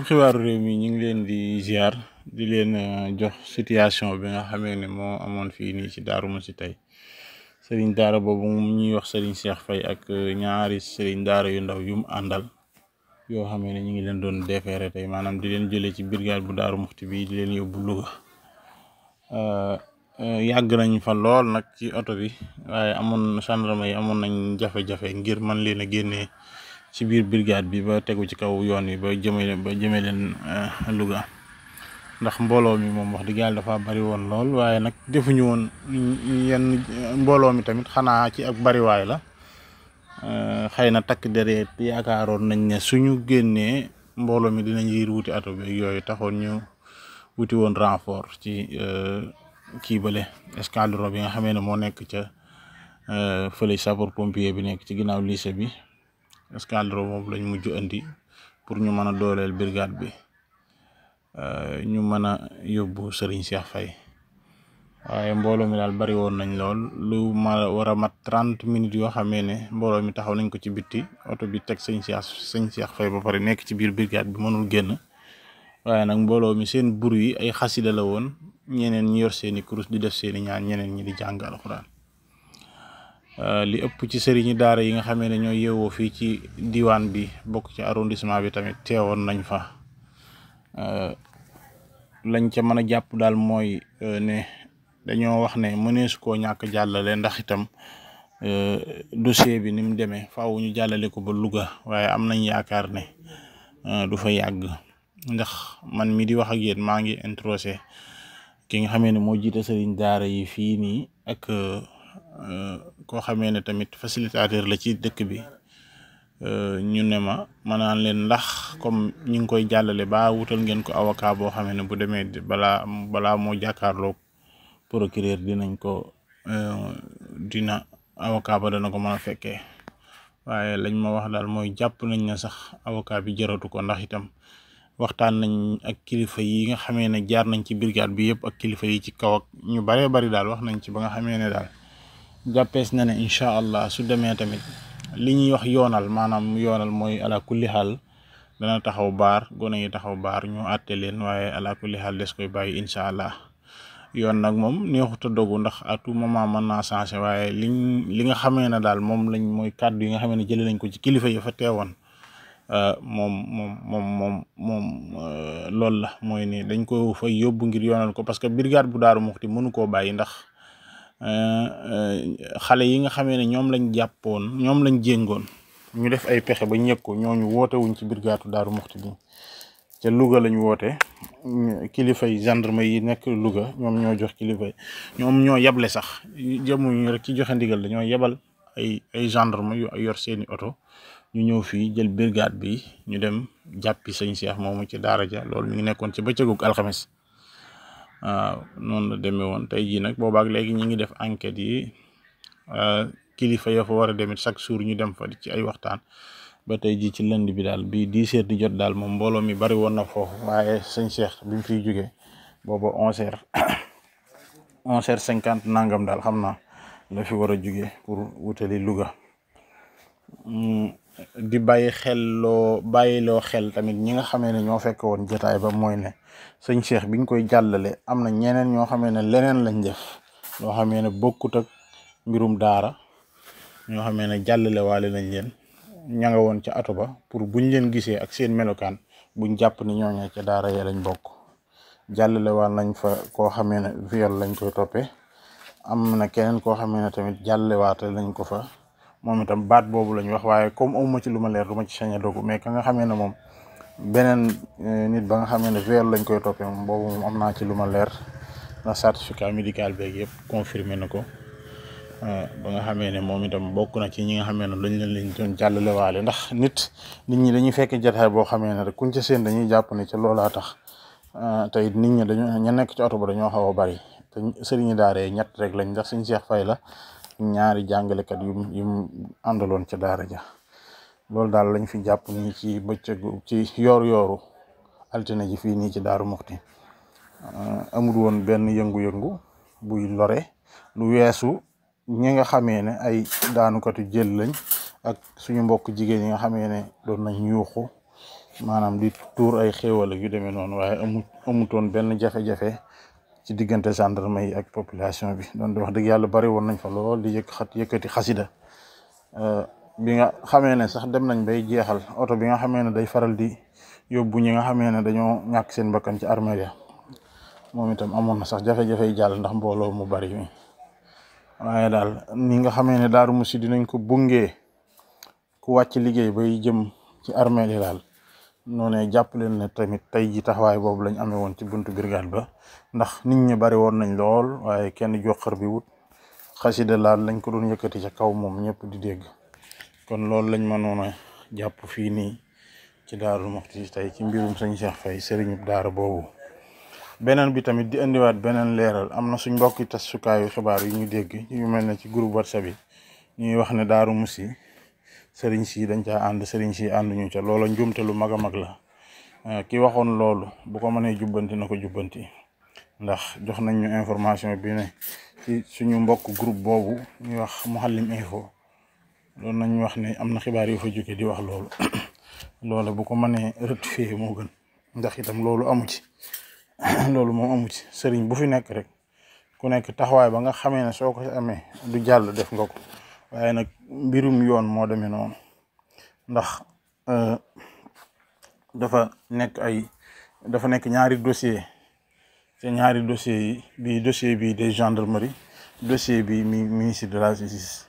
xibaaru réew mi ñu ngi leen di ziar di leen jox situation bi nga xamee ne moo amoon fii nii ci Darou Mouhty tey sëriñ daara boobu ñuy wax sëriñ Cheikh Faye ak ñaari sëriñ daara yu ndaw yu mu àndal yoo xamee ne ñu ngi leen doon defeere tey maanaam di leen jëlee ci brigade bu Darou Mouhty bi di leen yóbbu Louga. Yàgg nañ fa lool nag ci oto bi waaye gendarme yi amoon nañ jafe-jafe ngir man leen a génnee ci biir brigade bi ba tegu ci kaw yoon wi ba jëme leen Louga ndax mbooloo mi moom wax dëgg yàlla dafa bari woon lool waaye nag defuñu woon yenn mbooloo mi tamit xanaa ci ak bariwaay la xëy na takk deret yaakaaroon nañ ne suñu génnee mbooloo mi dinañ yiir wuti oto bi yooyu taxoon ñu wuti woon renfort ci kii bële escadron bi nga xamee ne moo nekk ca fële sapeur pompier bi nekk ci ginnaaw lycée bi escadron moom lañ mujj andi pour ñu mën a dooleel brigade bi ñu mën a yóbbu Serigne Cheikh Faye waaye mbooloo mi daal bari woon nañ lool lu ma war a mat 30 minutes yoo xamee ne mbooloo mi taxaw nañ ko ci bitti oto bi teg sëñ Cheikh Faye ba pare nekk ci biir brigade bi mënul génn waaye nag mbooloo mi seen bur yi ay xasida la woon ñeneen ñi yor seeni kurus di def seeni ñaan ñeneen ñi di jàng alxuraan li ëpp ci sëriñi daara yi nga xamee ne ñoo yeewoo fii ci diwaan bi bokk ci arrondissement bi tamit teewoon nañ fa lañ ca mën a jàpp daal mooy ne dañoo wax ne mëneesu koo ñàkk jàllale ndax itam dossier bi ni mu demee faaw ñu jàllale ko ba Louga waaye am nañ yaakaar ne du fa yàgg ndax man mi di wax ak yéen maa ngi introsé ki nga xamee ne moo jiite sëriñ daara yi fii nii ak koo xamee ne tamit facilitateur la ci dëkk bi ñu ne ma naan leen ndax comme ñu ngi koy jàllale ba wutal ngeen ko avocat boo xamee ne bu demee balaa moo jàkkaarloog procureur dina avocat ba dana ko mën a fekkee waaye lañ ma wax daal mooy jàpp nañ ne sax avocat bi jaratu ko ndax itam waxtaan nañ ak kilifa yi nga xamee ne jaar nañ ci brigade bi yëpp ak kilifa yi ci kaw ak ñu baree bari daal wax nañ ci ba nga xamee ne daal jàppees na ne incha allah su demee tamit li ñuy wax yoonal maanaam yoonal mooy ala kulli xaal dana taxaw baar gone yi taxaw baar ñu àtte leen waaye ala kulli xaal des koy bàyyi incha allah yoon nag moom neexut a dogu ndax à tout moment mën naa changé waaye li nga xamee ne daal moom lañ mooy kàddu yi nga xamee ne jëlee nañ ko ci kilifa yi fa teewoon moom loolu la mooy ni dañ ko fa yóbbu ngir yoonal ko parce que brigade bu Darou Mouhty mënu koo bàyyi ndax xale yi nga xamee ne ñoom lañ jàppoon ñoom lañ jéngoon ñu def ay pexe ba ñëg ko ñooñu woote wuñ ci brigade Darou Mouhty bi ca Louga lañ woote kilifa yi gendarme yi nekk Louga ñoom ñoo jox kilifa yi ñoom ñoo yeble sax jëmuñu rek ci joxe ndigal dañoo yebal ay gendarme yu yor seeni oto ñu ñëw fii jël brigade bi ñu dem jàppi sëñ Cheikh moomu ci daara ja loolu mi ngi nekkoon ci bëccëgug alxames waaw noonu la demee woon tey jii nag boobaak léegi ñi ngi def enquête yi kilifa ya fa war a demit chaque jour ñu dem fa ci ay waxtaan ba tey jii ci lënd bi daal bi 10 heures di jot daal moom mbooloo mi bari woon na foofu waaye sëñ Cheikh bi mu fiy jógee booba 11h50 nangam daal xam naa la fi war a jógee pour wutali Louga di bàyyiloo xel tamit ñi nga xamee ne ñoo fekk woon jotaay ba mooy ne sëñ Cheikh biñ koy jàllale am na ñeneen ñoo xamee ne leneen lañ def loo xamee ne bokkut ak mbirum daara ñoo xamee ne jàllale waale nañ leen ña nga woon ca ato ba pour buñ leen gisee ak seen melokaan buñ jàpp ni ñooñu ca daara ya lañ bokk jàllale waal nañ fa koo xamee ne viol lañ koy toppee am na keneen koo xamee ne tamit jàllewaate lañ ko fa moom itam baat boobu lañ wax waaye comme awma ci lu ma leer du ma ci sañ a dogu mais ka nga xamee ne moom beneen nit ba nga xamee ne viol lañ koy toppee moom boobu moom am naa ci lu ma leer ndax certificat médical beeg yëpp confirmé na ko ba nga xamee ne moom itam bokk na ci ñi nga xamee ne lañ doon jàllale waale ndax nit ñi dañuy fekk jotaay boo xamee ne rek kuñ ca seen dañuy jàpp ne ca loolaa tax tey nit ñi ña nekk ci oto ba dañoo xaw a bari te sëriñi daaree ñett rek lañ ndax sëñ Cheikh Faye la ñaari jàngalekat yu àndaloon ca daara ja loolu daal lañ fi jàpp nii ci bëccëgu ci yooru altine ji fii nii ci Darou Mouhty amul woon benn yëngu-yëngu buy lore lu weesu ñi nga xamee ne ay daanukatu jël lañ ak suñu mbokk jigéen yi nga xamee ne doon nañ yuuxu maanaam di tuur ay xéewal ak yu demee noonu waaye amutoon benn jafe-jafe ci diggante gendarme yi ak population bi doon wax dëgg yàlla bari woon nañ fa lool di yëkkati xasida bi nga xamee ne sax dem nañ bay jeexal oto bi nga xamee ne day faral di yóbbu ñi nga xamee ne dañoo ñàkk seen bakkan ci armée ya moom itam amoon na sax jafe-jafe yi jàll ndax mbooloo mu bari mi waaye daal ni nga xamee ne Daaru Musi dinañ ko bungee ku wàcc liggéey bay jëm ci armée yi daal noonu jàpp leen ne tamit tey ji taxawaay boobu lañ amee woon ci buntu brigade ba ndax nit ñi bari woon nañ lool waaye kenn joxar bi wut xasida laal lañ ko doon yëkkati ca kaw moom ñëpp di dégg kon loolu lañ mënoon a jàpp fii nii ci Daaru Muxti tey ci mbirum sëñ Cheikh Faye sëriñu daara boobu. beneen bi tamit di indiwaat beneen leeral am na suñ mbokki tasukaayu xibaar yu ñu dégg yu mel ne ci groupe WhatsApp yi ñuy wax ne Daaru Musi sëriñ si dañ caa ànd sëriñ si ànduñu ca loola njumte lu mag a mag la ki waxoon loolu bu ko mënee jubbanti na ko jubbanti ndax jox nañ ñu information bi ne ci suñu mbokk groupe boobu ñuy wax Mouhalim Info loolu nañ wax ne am na xibaar yu fa jóge di wax loolu loola bu ko mënee rectifier moo gën ndax itam loolu amu ci loolu moom amu ci sëriñ bu fi nekk rek ku nekk taxawaay ba nga xamee ne soo ko amee du jàll def nga ko waaye nag mbirum yoon moo demee noonu ndax dafa nekk ñaari dossier te ñaari dossier yi bii dossier bi des gendarmerie dossier bi ministre de la justice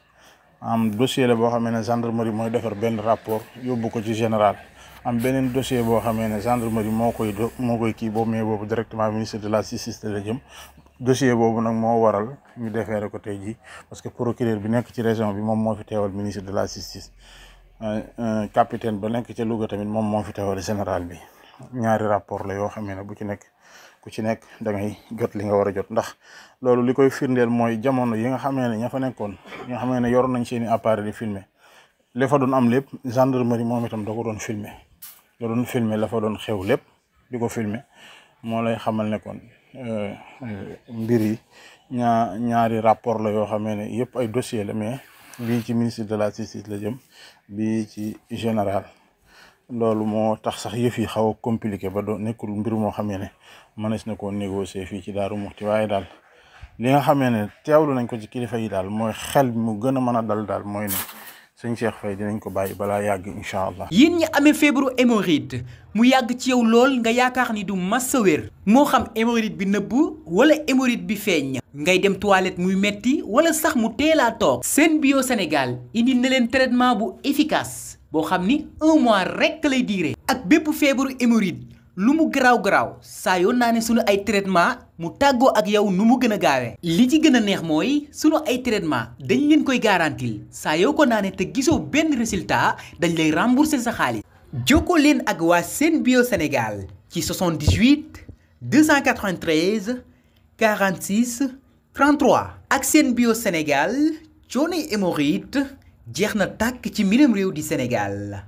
am dossier la boo xamee ne gendarmerie mooy defar benn rapport yóbbu ko ci général am beneen dossier boo xamee ne gendarmerie moo koy kii boobu mais boobu directement ministre de la justice la jëm dossier boobu nag moo waral ñu defeere ko tey jii parce que procureur bi nekk ci région bi moom moo fi teewal ministre de la justice capitaine ba nekk ca Louga tamit moom moo fi teewal général bi ñaari rapport la yoo xamee ne ku ci nekk da ngay jot li nga war a jot ndax loolu li koy firndeel mooy jamono yi nga xamee ne ña fa nekkoon ñi nga xamee ne yoroon nañ seeni appareil di filmer li fa doon am lépp gendarmerie moom itam da ko doon filmer la fa doon xew lépp di ko filmer moo lay xamal ne kon mbir yi ñaari rapport la yoo xamee ne yëpp ay dossier la mais bii ci ministre de la justice la jëm bii ci général loolu moo tax sax yëf yi xaw a compliqué ba doo nekkul mbir moo xamee ne mënees na koo négocier fii ci Daaru Muxti waaye daal li nga xamee ne teewlu nañ ko ci kilifa yi daal mooy xel mu gën a mën a dal daal mooy ne sëñ Cheikh Faye dinañ ko bàyyi balaa yàgg incha allah. yéen ñi amee feebaru hémorroïde mu yàgg ci yow lool nga yaakaar ni du massa wér moo xam hémorroïde bi nëbb wala hémorroïde bi feeñ ngay dem toilette muy metti wala sax mu teelaa toog seen bio Sénégal indi na leen traitement bu efficace boo xam ni 1 mois rekk lay diire ak bépp feebaru hémorroïde lu mu garaaw saa yoo naa ne sunu ay traitement mu tàggoo ak yow nu mu gën a gaawee li ci gën a neex mooy sunu ay traitement dañ leen koy garantil saa yoo ko naane te gisoo benn résultat dañ lay rembourser sa xaalis jokkoo leen ak waa seen bio Sénégal ci 78 293 46 33 ak seen bio Sénégal coonoy hémorroïde jeex na tàkk ci mbirum réew di Sénégal